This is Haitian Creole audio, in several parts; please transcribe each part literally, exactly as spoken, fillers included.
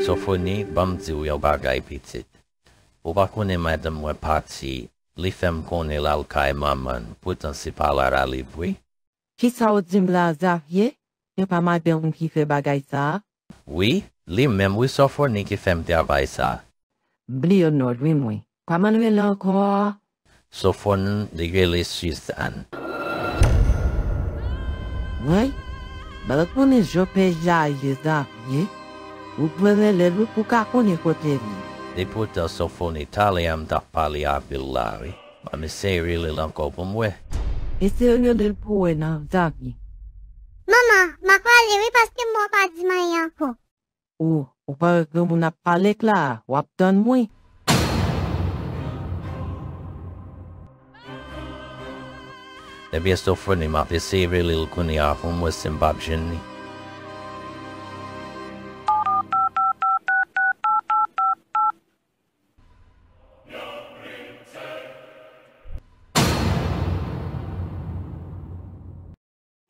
Sofoni, ban m di w yon bagay, pitit. Ou pa konnen madanm mwen pati, li fè m konnen l al kay manman l, poutan se pa Lara li vre. Kisa w di m la, Zavye? Se pa madanm ou ki fè bagay sa a? Wi, li menm wi, Sofoni ki fè m travay sa a. M bliye non l wi mwen. Kòman l rele ankò a? Sofoni, li rele Sizàn. Mwen? Ban l konnen jan peyi a ye, Zavye. Ou dwe rele l wi pou w ka konnen kote l ye. Epoutan Sofoni, talè a m t ap pale avè l la wi. Ban m eseye rele l ankò pou m wè. Eseye rele l pou w wè non, Zavye. Manman, m a prale wi paske m wè w pa di m anyen ankò. Ou, ou pa wè granmoun ap pale k la a, w ap tann mwen. Ebyen, Sofoni, m ap eseye rele l kounye a pou m wè si m p ap jwenn li.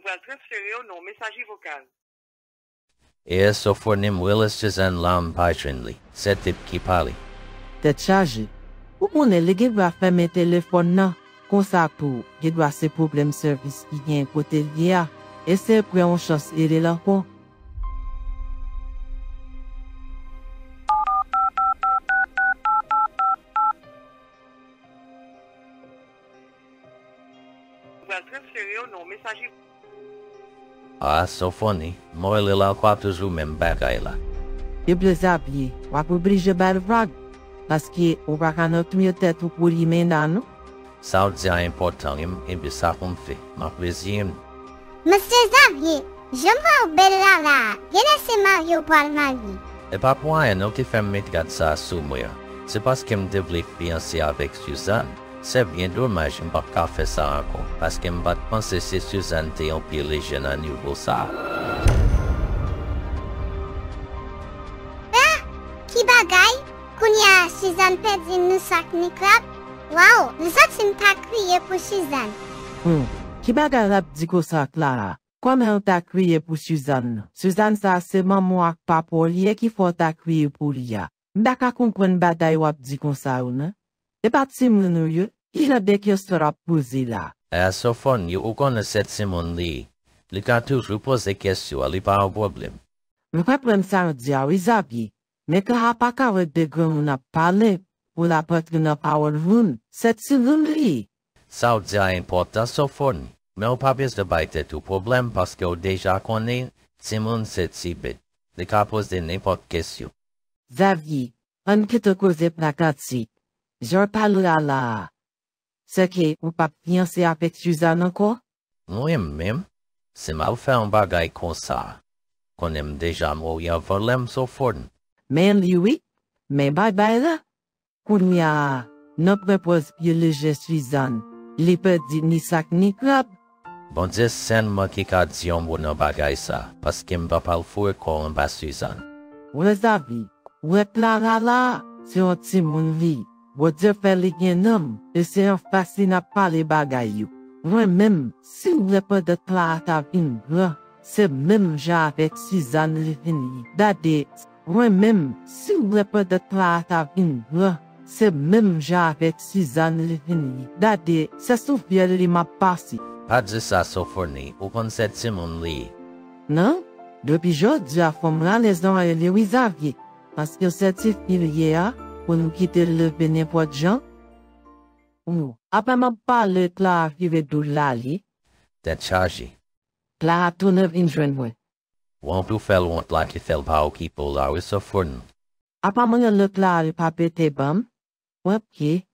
Mwen pral transfere w nan yon mesaje vokal. E Sofoni, m rele Sizàn la, m pa jwenn li. Se tip ki pale. Tèt chaje. Ou konnen li gen dwa fèmen telefòn nan. Konsa tou, gen dwa se pwoblèm sèvis ki genyen kote l ye a. Eseye pran yon chans rele l ankò. Mwen pral transfere w nan yon mesaje. A, Sofoni, m rele l ankò, toujou menm bagay la. Ebyen Zavye, w ap oblije ba l vag, paske ou pa ka nan touye tèt ou pou li menm la non. Sa w di a enpòtan wi, ebyen sa pou m fè, m ap reziye m. Mesye Zavye, jan m wè w bèl la la a, genlè se marye w pral marye. E pa pou anyen non ki fè m met rad sa a sou mwen an. Se paske m te vle fiyanse avèk Sizàn. Se byen domaj m p ap ka fè sa ankò, paske m pa t panse si Sizàn te yon pye lejè nan nivo sa a. Ah! Ki bagay? Kounye a Sizàn pèdi ni sak ni krab? Waw, m santi m ta kriye pou Sizàn. Hum, ki bagay l ap di konsa Klara? Kòman w ta kriye pou Sizàn? Sizàn sa a se manman w ak papa w li ye ki fè w ta kriye pou li a. M pa ka konprann bagay w ap di konsa yo non. E pa timoun ou ye? Ki jan de kesyon l ap poze la? E Sofoni, ou konnen se timoun li ye. Li ka toujou poze kesyon, li pa yon pwoblèm. M konprann sa w di a wi Zavye. Men Klara pa ka wè de granmoun ap pale pou l ap antre nan pawòl moun. Se timoun li ye. Sa w di a enpòtan Sofoni, men w pa bezwen bay tèt ou pwoblèm paske w deja konnen timoun se ti bèt. Li ka poze nenpòt kesyon. Zavye, ann kite koze pratik. Jan w pale a la a, sèke ou p ap fiyanse avèk Sizàn ankò? Mwen menm, si m al fè yon bagay konsa, konnen m deja mouri anvan lè m Sofoni. Men li wi, men bagay la. Kounye a, nan pran pòz pye lejè Sizàn, li pèdi ni sak ni krab. Bondye sèlman ki ka di yon mo nan bagay sa, paske m p ap al foure kò w anba Sizàn. Wè Zavye, wè Klara la a, se yon timoun li ye. Bondye fè li gen nanm, e se anfas li n ap pale bagay yo. Mwen menm, si m wè pandan Klara ta vin gran, se menm jan avèk Sizàn li vin ye. Gade, mwen menm, si m wè pandan Klara ta vin gran, se menm jan avèk Sizàn li vin ye. Gade, se sou vyèl li m ap pase. Pa di sa Sofoni, ou konn se timoun li ye. Non, depi jodi a fò m rale zòrèy li wi Zavye, paske se tifi l ye a, pou nou kite l leve nenpòt jan. Ou, apa m ap pale Klara vire do l ale. Tèt chaje. Klara tounen vin jwenn mwen. Wont ou fè l wont la ki fè l pa okipe w la wi Sofoni. Apa mwen rele Klara li pa pete ban m? Oke,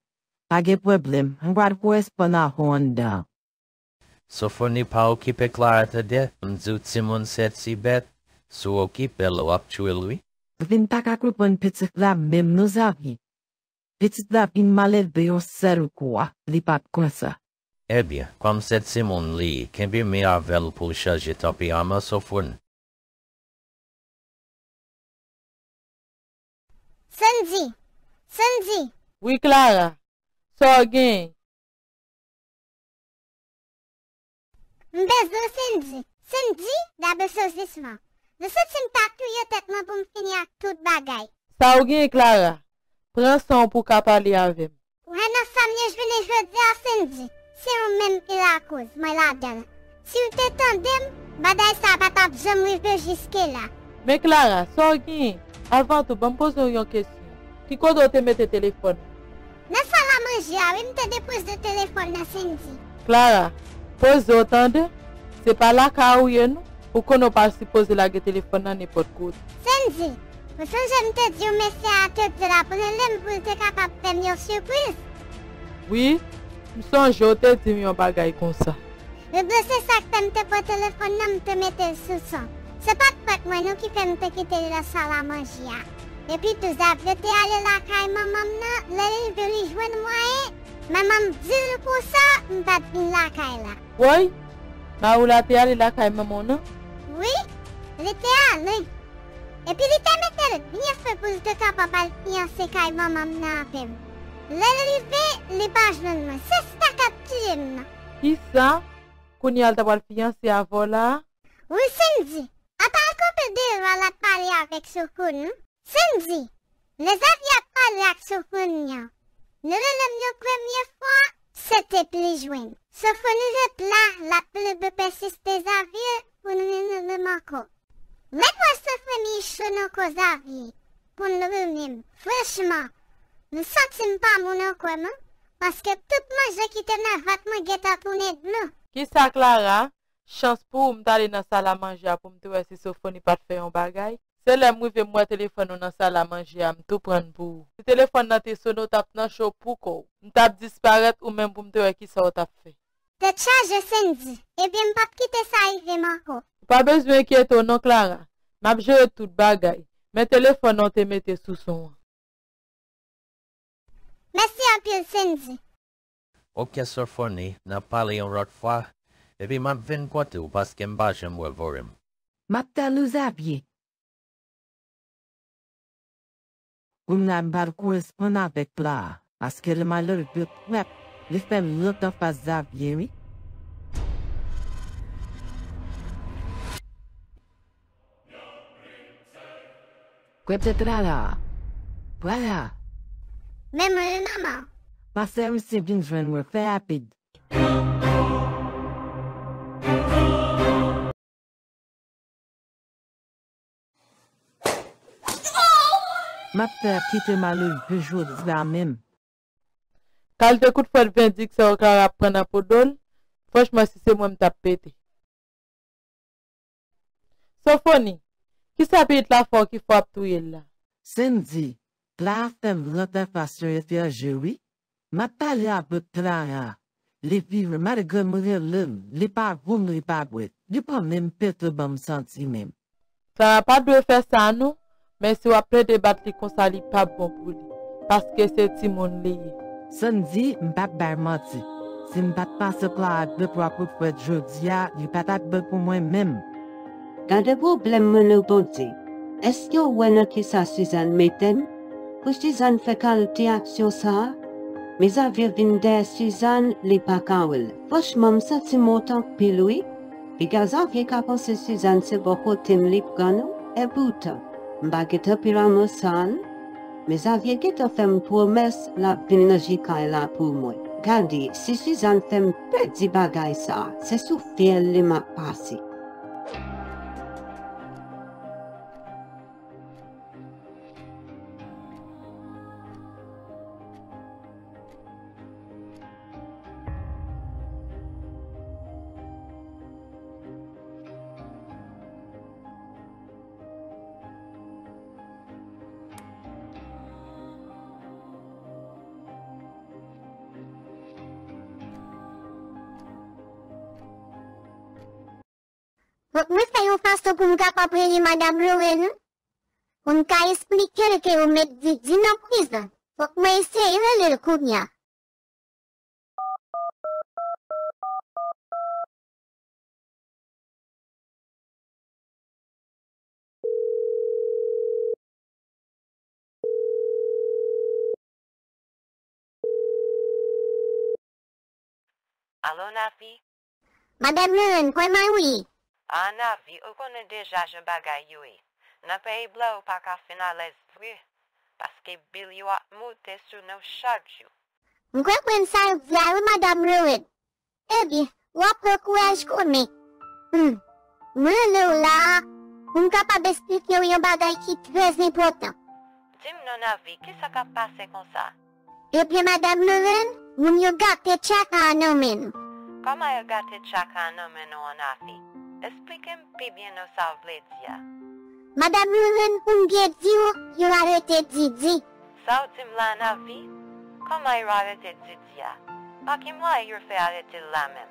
pa gen pwoblèm, m pral koresponn avè w anndan an. Sofoni pa okipe Klara tande, m di w timoun se ti bèt, si w okipe l w ap tchwe l wi. M vin pa ka konprann pitit la menm non Zavye. Pitit la vin malelve yon sèl kou a, li pa t konsa. Ebyen, kòm se timoun li ye, kenbe men avè l pou l chanje tanperaman Sofoni. Sandy! Sandy! Wi Klara, sa w genyen? M bezwen w Sandy. Sandy, gade sezisman. M santi m ta touye tèt mwen pou m fini ak tout bagay. Sa ou genyen, Clara? Pran san w pou w ka pale avè m. Wè nan sa m ye jounen jodi a, Sendy, se ou menm ki lakoz mwen ladan l. Si w te tande m, bagay sa a pa t ap janm rive jiske la. Men Clara, sa w genyen? Avan tou, ban m poze w yon kesyon. Ki kote w te mete telefòn nan? Nan sal a manje a, wi, m te depoze telefòn nan, Sendy. Clara, poze w tande. Se pa lakay ou ye, non. Ou konnen w pa sipoze lage telefòn nan nenpòt kote. Sendy, ou sonje m te di w mesye a te di l ap rele m pou l te kapab fè m yon sipriz? Wi, m sonje w te di m yon bagay konsa. Ebyen, se sa k fè m te pran telefòn nan, m te mete l sou son. Se pa t fòt mwen non ki fè m te kite l nan sal a manje a. Epi tou, Xavier te ale lakay manman m nan, lè l rive li jwenn mwayen, manman m di l konsa m pa t vin lakay la. Woy, mari w la te ale lakay manman w nan? Wi, li te ale. Epi li te mete l byen fre pou l te kapab al fiyanse kay manman m nan avè m. Lè l rive, li pa jwenn mwen. Se sa k ap tiye m nan. Kisa? Kounye a l ta pral fiyanse avè w la a? Wi, Sendy. Apa l kanpe deyò a, l ap pale avèk Sofoni? Sendy, lè Xavier ap pale ak Sofoni an, nou rele m yon premye fwa, se te pli jwenn. Sofoni ret la, l ap plede pèsiste Xavier pou n vin rele m ankò. Lè m wè Sofoni cho nan kò Xavier pou l rele m, franchman, m santi m pa moun ankò non, paske tout manje ki te nan vant mwen gentan tounen dlo. Kisa, Clara? Chans pou ou, m t ale nan sal a manje a pou m te wè si Sofoni pa t fè yon bagay. Se lè m rive m wè telefòn ou nan sal a manje a, m tou pran n pou ou. Si telefòn nan te sone, w t ap nan cho pou kò w. M t ap disparèt ou menm pou m te wè kisa w t ap fè. Tèt chaje, Sendy. Ebyen, m p ap kite sa rive m ankò. Ou pa bezwen enkyete w non, Clara. M ap jere tout bagay. Men telefòn nan w te mete sou son an. Mèsi anpil, Sendy. Oke, Sofoni, n ap pale yon lòt fwa, epi m ap vin kote w paske m pa janm wè Vorim. M ap tann ou, Xavier. Kounye a m pral koresponn avèk Clara, paske li malelve twòp, li fè m rete anfas Xavier, wi. Kote Clara? Clara! Men mwen wi, manman. Pase isit vin jwenn mwen, fè rapid. M ap fè kite malelve jodi a menm. Kalite kout fwèt vendik sa yo Clara ap pran nan po do l, franchman si se mwen m t ap pete. Sofoni, kisa pitit la fè w ki fè w ap touye l la? Sendy, Clara fè m rant anfas yon etranje wi. M ap pale avèk Clara. Li vire malgre m rele l, li pa voum, li pa bwè. Li pa menm pete ban m santi menm. Clara pa dwe fè sa non, men si w ap plede bat li konsa li p ap bon pou li, paske se timoun li ye. Sendy, m p ap bay manti. Si m pa t pase Clara de twa kout fwèt jodi a, li pa t ap bon pou mwen menm. Gade pwoblèm mwen nan Bondye. Èske w wè nan kisa Sizàn mete m? Pou Sizàn fè kalite aksyon sa a? Men Xavier vin dèyè Sizàn, li pa ka wè l. Franchman, m santi m wont anpil wi. Piga Xavier ka panse Sizàn se bò kote m li pran non. Epoutan, m pa gentan pi lanmò sa a non. Men Xavier gentan fè m pwomès l ap vin ranje kay la pou mwen. Gade, si Sizàn fè m pèdi bagay sa a, se sou fyèl li m ap pase. Fòk mwen fè yon fason pou m kapab rele madanm Lorraine, pou m ka esplike l ke yo met Didi nan prizon. Fòk mwen eseye rele l kounye a. Alo, Nafi? Madanm Lorraine, kòman w ye? Ann avi, ou konnen deja jan bagay yo ye. Nan peyi blan ou pa ka fin alèz vre, paske bil yo ap moute sou nou chak jou. M konprann sa w di a wi, Madanm Lorraine. Ebyen, w ap pran kouraj kanmenm. Hmm. Mwen rele w la a pou m kapab eksplike w yon bagay ki trè enpòtan. Di m non Navi, kisa k ap pase konsa? Ebyen, Madanm Lorraine, moun yo gate tchaka a nan men nou. Kòman yo gate tchaka a nan men nou Ann avi? Eksplike m pi byen non sa w vle di a. Madanm Lorraine, pou m byen di w, yo arete Didi. Sa w di m la Ann avi? Kòman yo arete Didi a? Pa ki mwayen yo fè arete l la menm?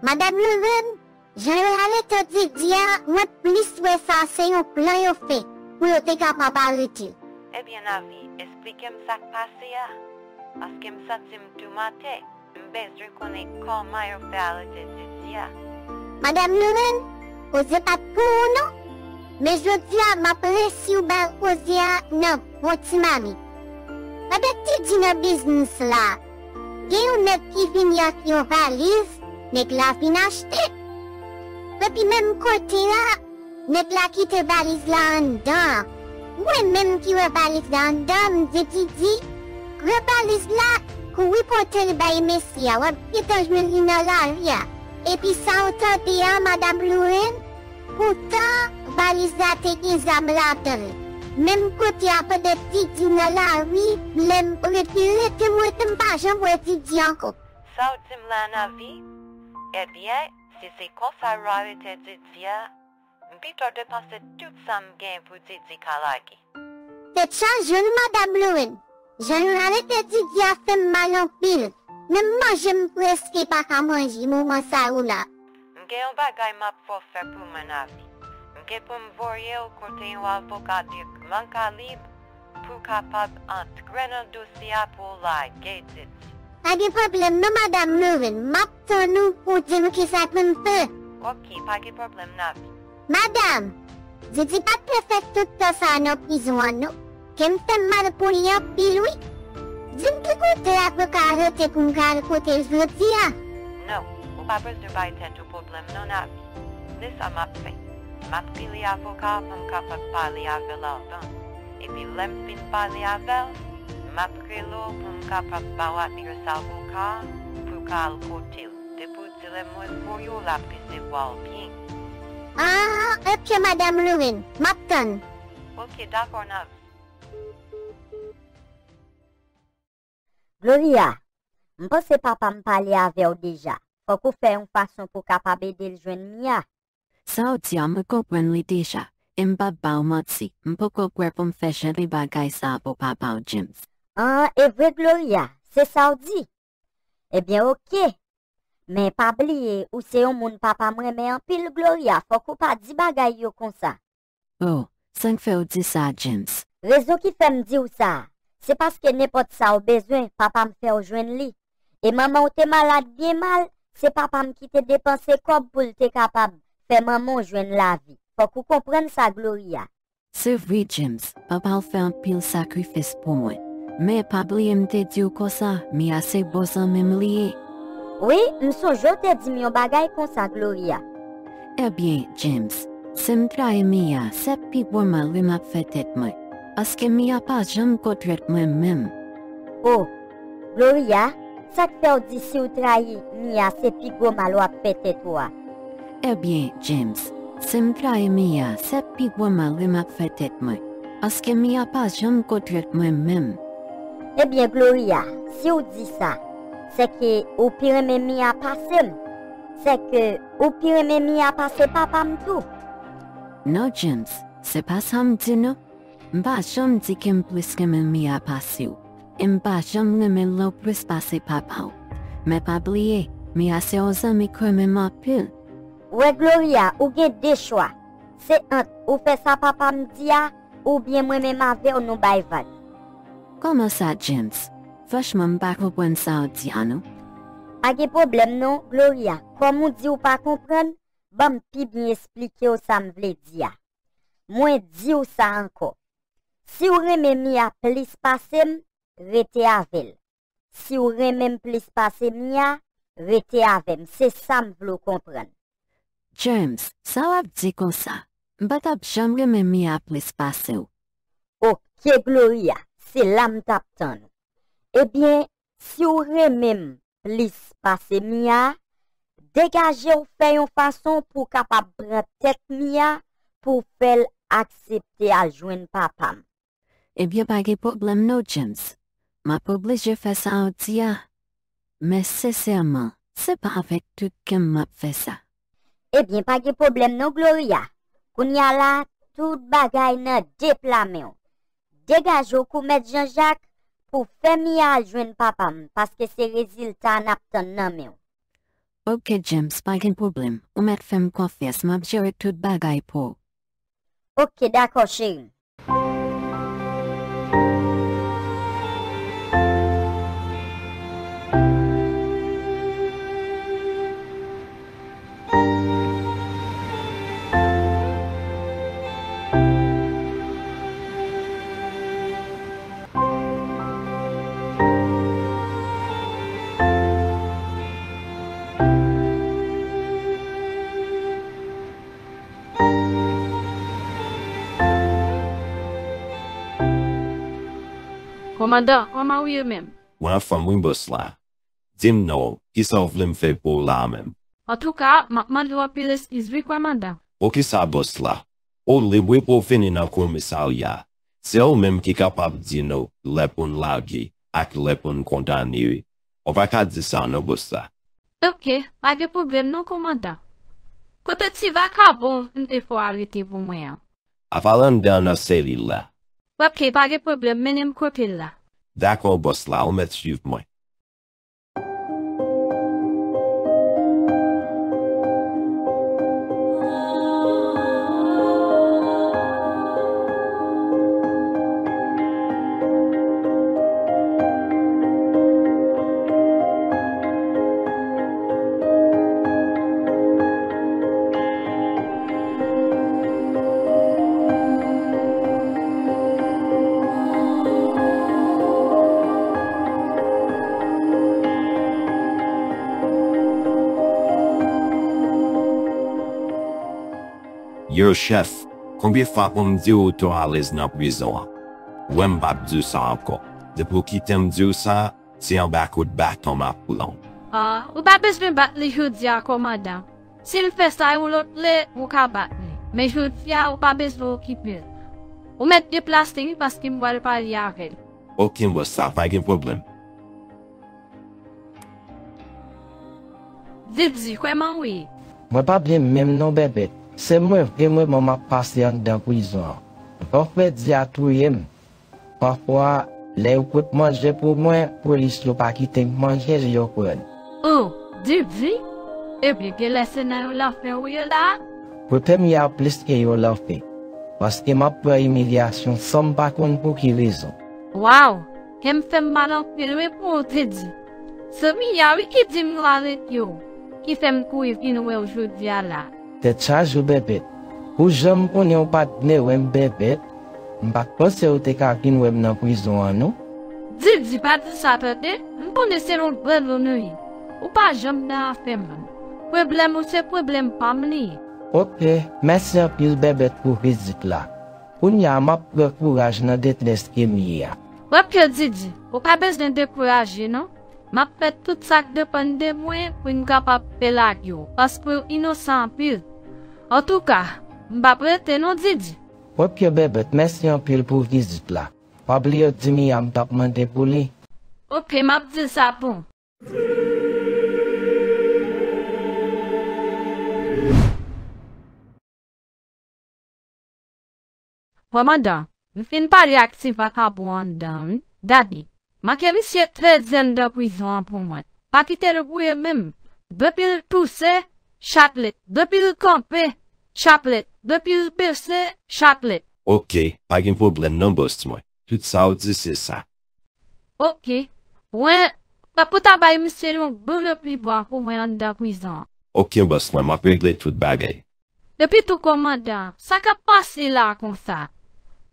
Madanm Lorraine, jan yo arete Didi a, mwen plis wè sa se yon plan yo fè pou yo te kapab arete l. Ebyen Navi, eksplike m sa k pase a, paske m santi m toumante, m bezwen konnen kòman yo fè arete Didi a. Madanm Lorraine, koze pa t pou ou non, men jodi a m ap resi w bay koze a nan bon ti mamit. Pandan Didi nan biznis la, gen yon nèg ki vini ak yon valiz, nèg la vin achte. Epi menm kote a, nèg la kite valiz la anndan an. Mwen menm ki wè valiz la anndan an, m di Didi, pran valiz la, kouri pote l bay mesye a, w ap gentan jwenn li nan lari a. Epi sa w tande a, Madanm Lorraine, poutan valiz la te gen zam ladan l. Menm kote a pandan Didi nan lari, lè m rete, rete, m rete, m pa janm wè Didi ankò. Sa w di m la Navi? Ebyen, si se konsa yo arete Didi a, m pito depanse tout sa m gen pou Didi ka lage. Tèt chaje wi, Madanm Lorraine. Jan yo arete Didi a fè m mal anpil. Menm manje m prèske pa ka manje moman sa yo la. M gen yon bagay m ap fè w fè pou mwen Navi. M gen pou m voye w kote yon avoka de gran kalib pou w kapab antre nan dosye a pou w lage Didi. Pa gen pwoblèm non, Madanm Lorraine. M ap tann ou pou w di m kisa pou m fè. Oke, pa gen pwoblèm Navi. Madanm, Didi pa t dwe fè tout tan sa a nan prizon an non. Kè m fè m mal pou li anpil wi. Di m ki kote avoka a rete pou m ka al kote l jodi a. Non, ou pa bezwen bay tèt ou pwoblèm non Navi. Se sa m ap fè. M ap rele avoka a pou m kapab pale avè l anvan. Epi lè m fin pale avè l, m ap rele w pou m kapab ba w adrès avoka a pou w ka al kote l. Depi w di l mwen voye w, l ap resevwa w byen. Ah, oke, Madanm Lorraine, m ap tann. Oke, dakò, Navi. Gloria, m panse papa m pale avè w deja. Fòk ou fè yon fason pou w kapab ede l jwenn Mia. Sa w di a, mwen konprann li deja. E m p ap ba w manti, m poko prè pou m fè jan de bagay sa a pou papa w, James. An, e vre, Gloria, se sa w di? Ebyen, oke. Men pa bliye, ou se yon moun papa m renmen anpil, Gloria, fòk ou pa di bagay yo konsa. Oh, sa k fè w di sa, James? Rezon ki fè m di w sa, se paske nenpòt sa w bezwen, papa m fè w jwenn li. E manman w te malad byen mal, se papa m ki te depanse kòb pou l te kapab fè manman w jwenn lavi. Fòk ou konprann sa, Gloria. Se vre, James, papa w fè anpil sakrifis pou mwen. Men pa bliye m te di w konsa, Mia se bon zanmi m li ye. Wi, m sonje w te di m yon bagay konsa, Gloria. Ebyen, James, si m trayi Mia, se pi gwo mal wi m ap fè tèt mwen. Paske Mia pa janm kontrèt mwen menm. O, Gloria, sa k fè w di si w trayi Mia se pi gwo mal w ap fè tèt ou a? Ebyen, James, si m trayi Mia, se pi gwo mal wi m ap fè tèt mwen. Paske Mia pa janm kontrèt mwen menm. Ebyen, Gloria, si w di sa, se ke ou pi renmen Mia pase m. Se ke ou pi renmen Mia pase papa m tou. Non, James, se pa sa m di non. M pa janm di ke m plis renmen Mia pase w. E m pa janm renmen l non plis pase papa w. Men pa bliye, Mia se yon zanmi k renmen m anpil. Ou wè, Gloria, ou gen de chwa. Se ant ou fè sa papa m di a, oubyen mwen menm avè w nou bay vag. Kòman sa, James? Franchman, m pa konprann sa w di a non. Pa gen pwoblèm non, Gloria. Kòm ou di w pa konprann, ban m pi byen esplike w sa m vle di a. Mwen di w sa ankò. Si w renmen Mia plis pase m, rete avè l. Si w renmen m plis pase Mia, rete avè m. Se sa m vle w konprann. James, sa w ap di konsa? M pa t ap janm renmen Mia plis pase w. Oke, Gloria, se la m t ap tann ou. Ebyen, si w renmen m plis pase Mia, degaje w fè yon fason pou w kapab pran tèt Mia pou w fè l aksepte al jwenn papa m. Ebyen, pa gen pwoblèm non, James. M ap oblije fè sa w di a. Men sensèman, se pa avèk tout kè m m ap fè sa. Ebyen, pa gen pwoblèm non, Gloria. Kounye a la, tout bagay nan de pla men w. Degaje w kou mèt Jean Jacques pou w fè Mia al jwenn papa m, paske se rezilta a n ap tann nan men w. Oke, James, pa gen pwoblèm. Ou mèt fè m konfyans, m ap jere tout bagay pou ou. Oke, dakò, cheri m. Kòmandan, kòman ou ye menm? Mwen anfòm wi, bòs la. Di m non, kisa w vle m fè pou w la a menm? Antouka, m ap mande w anpil eskiz wi, kòmandan. Poukisa, bòs la? Ou lib wi pou w vini nan komisarya. Se ou menm ki kapab di nou lè pou n lage ak lè pou n kondane wi. Ou pa ka di sa non, bòs la. Oke, pa gen pwoblèm non, kòmandan. Kote ti vakabon ou te fè w arete pou mwen an? Ap al anndan nan selil la. Oke, pa gen pwoblèm, mennen m kote l la. Dakò, bòs la, ou mèt swiv mwen. Yo, chèf, konbyen fwa pou m di w ou twò alèz nan prizon an? Wè, m p ap di w sa ankò. Depi w kite m di w sa, se anba kout baton m ap pran w. Ah, ou pa bezwen bat li jodi a, kòmandan. Si l fè sa yon lòt lè, ou ka bat li. Men jodi a, ou pa bezwen okipe l. Ou mèt deplase wi, paske m pral pale avè l. Oke, bòs la, pa gen pwoblèm. Didi, kòman ou ye? Mwen pa byen menm non, Bèbèt. Se mwen vre mwen, mwen m ap pase anndan prizon an. Lè w frè Di a touye m. Pafwa, lè yo pot manje pou mwen, polis yo pa kite m manje, yo pran. Oh, Didi? Ebyen, genlè se nan yon lanfè ou ye la? Kote m ye a plis ke yon lanfè, paske m ap pran imilyasyon san m pa konn pou ki rezon. Waw! Kè m fè m mal anpil wi pou ou, Didi. Se Mia wi ki di m yo arete w, ki fè m kouri vin wè w jodi a la. Tèt chaje w, Bèbèt. Pou jan m konnen w pa t vle wè m, Bèbèt, m pa t panse w te ka vin wè m nan prizon an non. Didi, pa di sa tande, m konnen se yon grann moun ou ye. Ou pa janm nan afè moun. Pwoblèm ou se pwoblèm pa m li ye. Oke, mèsi anpil, Bèbèt, pou vizit la. Kounye a, m ap pran kouraj nan detrès ke m ye a. Oke, Didi, ou pa bezwen dekouraje non. M ap fè tout sa k depann de mwen pou m kapab fè lage w, paske w inosan anpil. Antouka, m p ap rete non, Didi. Oke, Bèbèt, mèsi anpil pou vizit la. Pa bliye di Mia m t ap mande pou li. Oke, m ap di l sa pou. Kòmandan, m fin pale ak ti vakabon anndan an wi. Gade, make misye trè di anndan prizon an pou mwen. Pa kite l gouye menm. Depi l touse, chaplet. Depi l kanpe, chaplet. Depi l bese, chaplet. Oke, pa gen pwoblèm non, bòs mwen. Tout sa w di, se sa. Oke. Mwen, fòk ou ta bay misye yon bon lepibwa pou mwen anndan prizon an. Oke, bòs mwen, m ap regle tout bagay. Epi tou, kòmandan, sa k ap pase la konsa?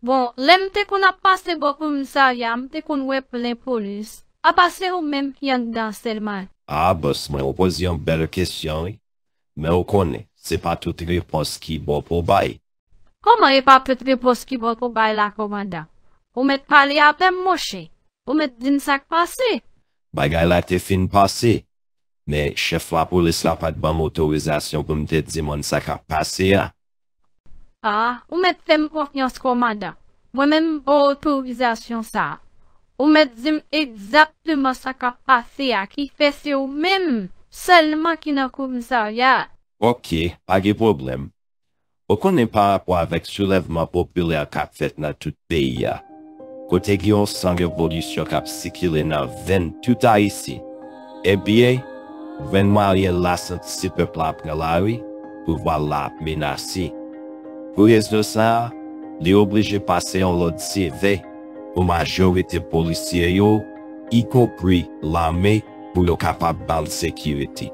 Bon, lè m te konn ap pase bò komisarya a, m te konn wè plen polis. Apa se ou menm ki anndan sèlman? Ah, bòs mwen, ou poze yon bèl kesyon, wi. Men ou konnen, Se pa tout repons ki bon pou w bay. Kòman e pa tout repons ki bon pou w bay la, kòmandan? Ou mèt pale avè m, monchè. Ou mèt di m sa k pase. Bagay la te fin pase, men chèf lapolis la pa t ban m otorizasyon pou m te di moun sa k ap pase a. A, ou mèt fè m konfyans, kòmandan. Mwen menm m ba w otorizasyon sa a. Ou mèt di m egzakteman sa k ap pase a, ki fè se ou menm sèlman ki nan komisarya a. Oke, pa gen pwoblèm. Ou konnen pa rapò avèk soulèvman popilè k ap fèt nan tout peyi a, kote gen yon san revolisyon k ap sikile nan venn tout Ayisyen, ebyen, gouvènman Ariel la santi si pèp la ap pran lari, pouvwa l la ap menase. Pou rezon sa a, li oblije pase yon lòd sevè pou majorite polisye yo, ikonpri lame, pou yo kapab ba l sekirite.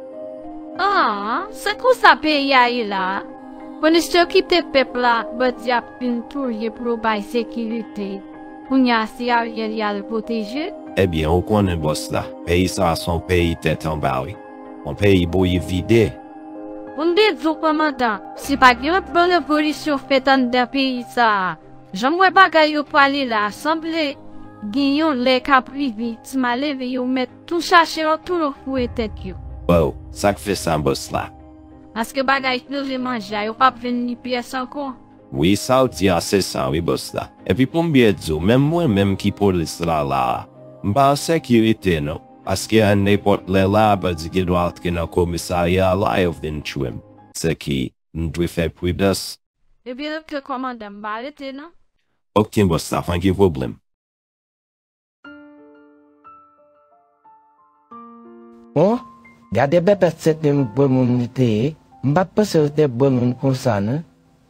Ah, se konsa peyi a ye la a? Polis yo kite pèp la ak bandi ap vin touye pou yo bay sekirite. Kounye a se Ariel y al pwoteje? Ebyen, ou konnen bòs la, peyi sa a se yon peyi tèt anba, wi. Yon peyi bouyi vide. Pou m te di w, kòmandan, si pa gen yon bon revolisyon fèt anndan peyi sa a, jan m wè bagay yo prale la a, sanble gen yon lè k ap rive, ti malere yo mèt tou chache yon twou fouye tèt yo. Wow, sa k fè sa, bòs la? Paske bagay peze manje a, yo p ap jwenn ni pyès ankò. Wi, sa w di a, se sa, wi, bòs la. Epi pou m byen di w, menm mwen menm ki polis la la a, m pa an sekirite, non. Paske a nenpòt lè la a, bandi gen dwa antre nan komisarya a la, yo vin tchwe m. Sèke, m dwe fè pridans. Ebyen, oke, kòmandan, m pa rete, non. Oke, bòs la, pa gen pwoblèm. Bon, gade bèbèt se te yon bon moun li te ye. M pa t panse l te bon moun konsa, non.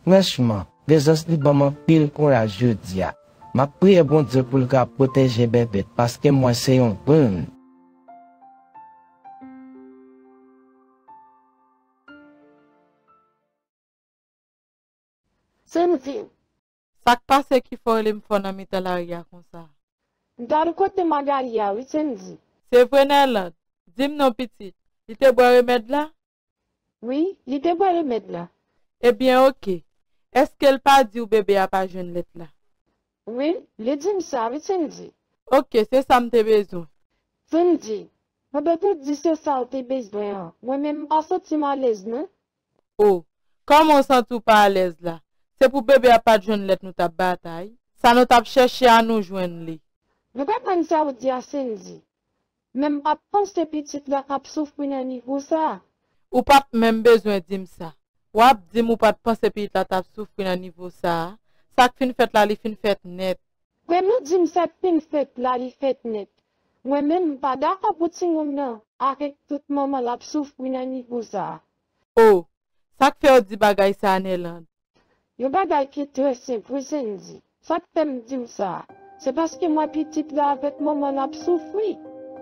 Franchman, prezans li ban m anpil kouraj jodi a. M ap priye Bondye pou l ka pwoteje bèbèt, paske m wè se yon bon moun. Sandy. Sa k pase ki fè w rele m fò nan mitan lari a konsa? M t al kote Magali a wi, Sandy. Se vre, Nèland? Di m non, pitit. Li te bwè remèd la? Wi, li te bwè remèd la. Ebyen, oke. Èske l pa di w bebe a pa jwenn lèt la? Wi, li di m sa wi, Sandy. Oke, se sa m te bezwen. Sandy, pandan w di se sa w te bezwen an, mwen menm m pa santi m alèz non. O, kòman w santi w pa alèz la? Se pou bebe a pa t jwenn lèt nou t ap batay. Sa nou t ap chèche a, nou jwenn li. Nou konprann sa w di a, Sandy. Men m pa t panse pitit la ap soufri nan nivo sa. Ou p ap menm bezwen di m sa. W ap di m ou pa t panse pitit la t ap soufri nan nivo sa a. Sa k fin fèt la, li fin fèt nèt. Frè m, nou di m sa k fin fèt la, li fèt nèt. Mwen menm, m pa dakò pou timoun nan avèk tout manman l ap soufri nan nivo sa a. O, sa k fè w di bagay sa a, Nèland? Yon bagay ki trè senp wi, Sandy. Sa k fè m di w sa a, se paske m wè pitit la avèk manman l ap soufri.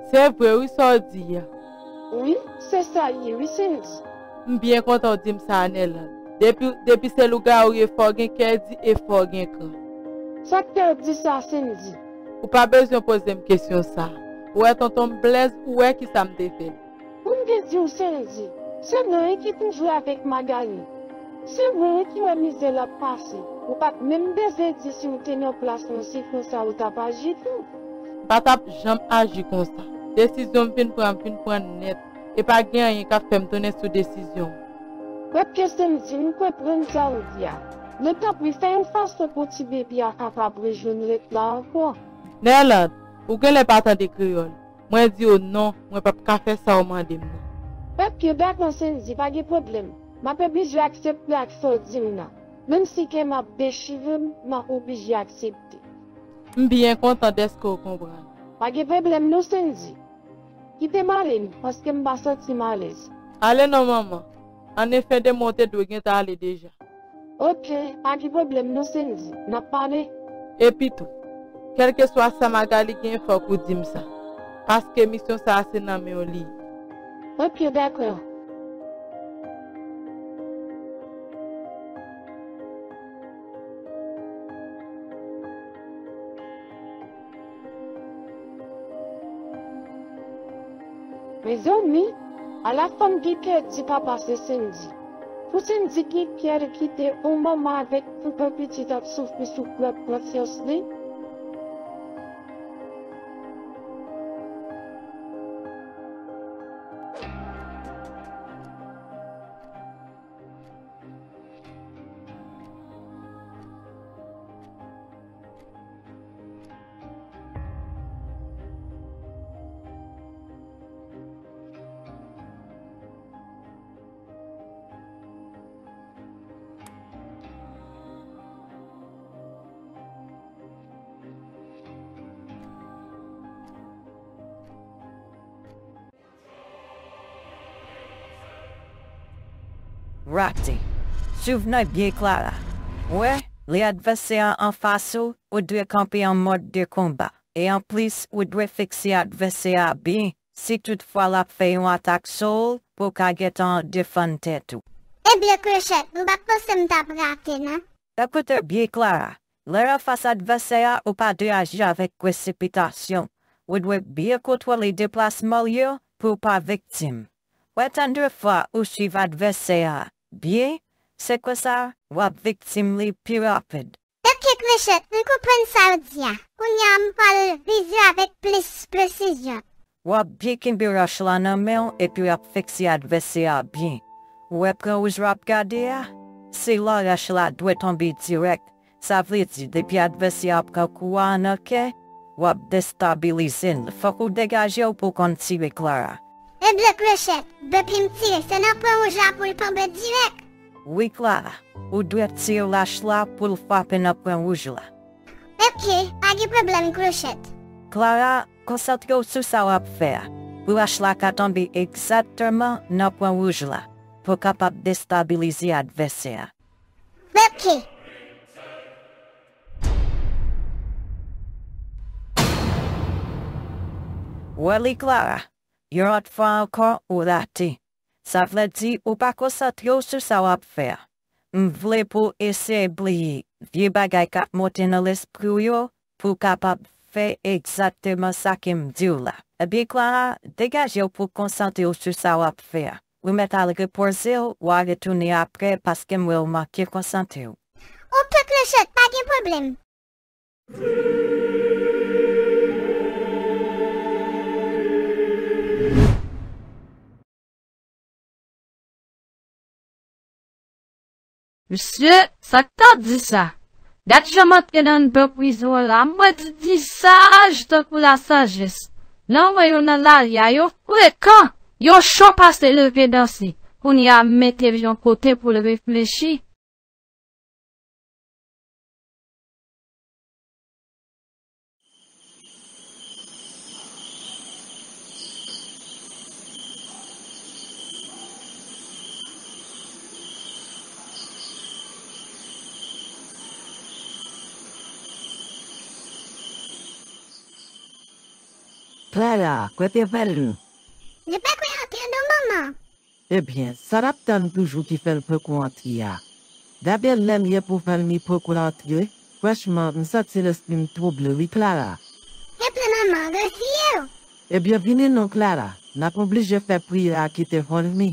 Se vre wi sa w di a. Wi, se sa l ye wi, Sandy. M byen kontan w di m sa a, Nèland. Depi, depi se lougawou ye, fò w gen kè di e fò w gen kran. Sa k fè w di sa, Sandy? Ou pa bezwen poze m kesyon sa a. Ou wè tonton m Blèz, ou wè kisa m te fè l. Pou m te di w, Sandy, se mwen wi ki toujou avèk Magali. Se mwen wi ki wè mizè l ap pase. Ou pa t menm bezwen di si w te nan plas mwen, se konsa ou t ap aji tou. M pa t ap janm aji konsa. Desizyon m fin pran, m fin pran nèt. E pa gen anyen k ap fè m tounen sou desizyon m. Oke, Sandy, m konprann sa w di a. Men tanpri, fè yon fason pou ti bebe a kapab rejwenn lèt la ankò. Nèland, ou genlè pa tande kreyòl. Mwen di w non, mwen p ap ka fè sa w mande m nan. Oke, dakò, Sandy, pa gen pwoblèm. M ap oblije aksepte ak sa w di m nan. Menm si kè m ap dechire m, m ap oblije aksepte. M byen kontan dèske w konprann. Pa gen pwoblèm non, Sandy. Kite m ale m, paske m pa santi m alèz. Ale non, manman. An efè de mwen, w te dwe gentan ale deja. Oke, pa gen pwoblèm non, Sandy. N ap pale. Epi tou, kèlkeswa sa Magali gen, fòk ou di m sa. Paske misyon sa a se nan men w li ye. Oke, dakò. Mezanmi, ala fanm ki pèdi papa se Sandy. Poutine di ki fyè li kite yon manman avèk tout yon pitit ap soufri sou pwòp konsyans li. Rate. Swiv nan byen Clara. Wè, lè advèsè a anfas ou, ou dwe kanpe an mòd de konba. E anplis, ou dwe fikse advèsè a byen, si toutfwa l ap fè yon atak sou ou, pou w ka gentan defann tèt ou. Ebyen, Klechèt, m pa t panse m t ap rate, non. Ekoute byen, Clara. Lè w anfas advèsè a, ou pa dwe aji avèk presipitasyon. Ou dwe byen kontwole deplasman l yo pou w pa viktim. Wè, tann de fwa ou swiv advèsè a byen, se konsa w ap viktim li pi rapid. Ok, Klechèt, m konprann sa w di a. Kounye a, m pral vize avèk plis presizyon. W ap byen kenbe rach la nan men w epi w ap fikse advèsè a byen. Ou wè pwen wouj w ap gade a? Se la rach la dwe tonbe dirèk. Sa vle di, depi advèsè a pran kou a nan kè, w ap destabilize l. Fòk ou degaje w pou w konn tire Clara. Ebyen, Klechèt, depi m tire, se nan pwen wouj la pou l tonbe dirèk? Wi, Clara, ou dwe tire rach la pou l frape nan pwen wouj la. Ok, pa gen pwoblèm, Klechèt. Clara, konsantre w sou sa w ap fè a, pou rach la ka tonbe egzakteman nan pwen wouj la, pou w kapab destabilize advèsè a. Ok. Wè li, Clara, yon lòt fwa ankò, ou rate. Sa vle di ou pa konsantre w sou sa w ap fè a. M vle pou w eseye bliye vye bagay k ap monte nan lespri w yo pou w kapab fè egzakteman sa ke m di w la. Ebyen, Clara, degaje w pou w konsantre w sou sa w ap fè a. Ou mèt al repoze w, w a retounen apre paske m wè w manke konsantre w. Ok, Klechèt, pa gen pwoblèm. Mesye, sa k ta di sa? Gad jan m antre nan anndan prizon an la, m wè ti visaj tankou lasajès. Lè w wè yo nan lari a, yo frekan, yo cho pase leve danse. Kounye a, m mete l yon kote pou l reflechi. Clara, kote Valmy? Li pa kwè antre non, manman. Ebyen, sa l ap tann toujou ki fè l poko antre a? Gade lè l ye pou Valmy poko antre. Franchman, m santi lespri m twouble wi, Clara. Epi manman, reziye w. Ebyen, vini non, Clara. N ap oblije fè priyè a kite Valmy.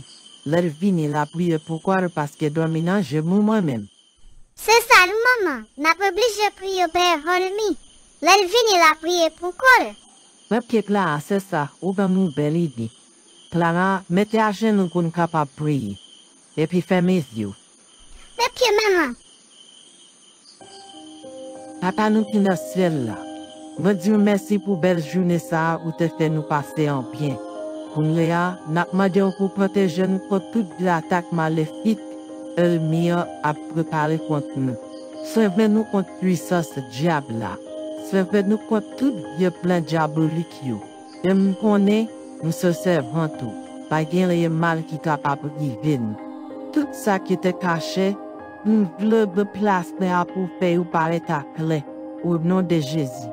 Lè l vini, l a priye pou kò l paske dòmi nan je m wi mwen menm. Se sa wi, manman. N ap oblije priye Pè Valmy. Lè l vini, l a priye pou kò l. Mwen pye Clara, se sa, ou ban m yon bèl ide. Clara, mete ajenou pou n kapab priye. Epi fèmen zye w. Mwen pye manman. Papa nou ki nan syèl la, mwen di w mèsi pou bèl jounen sa a ou te fè nou pase an byen. Kounye a, n ap mande w pou w pwoteje n kont tout vye atak malefik ènmi an ap prepare kont nou. Sove nou kont pwisans dyab la. Sove nou kont tout vye plan dyabolik yo. E m konnen nou se sèvant ou. Pa gen anyen mal ki kapab rive nou. Tout sa ki te kache, m vle w pran plas la pou w fè yo parèt aklè, o non de Jezi.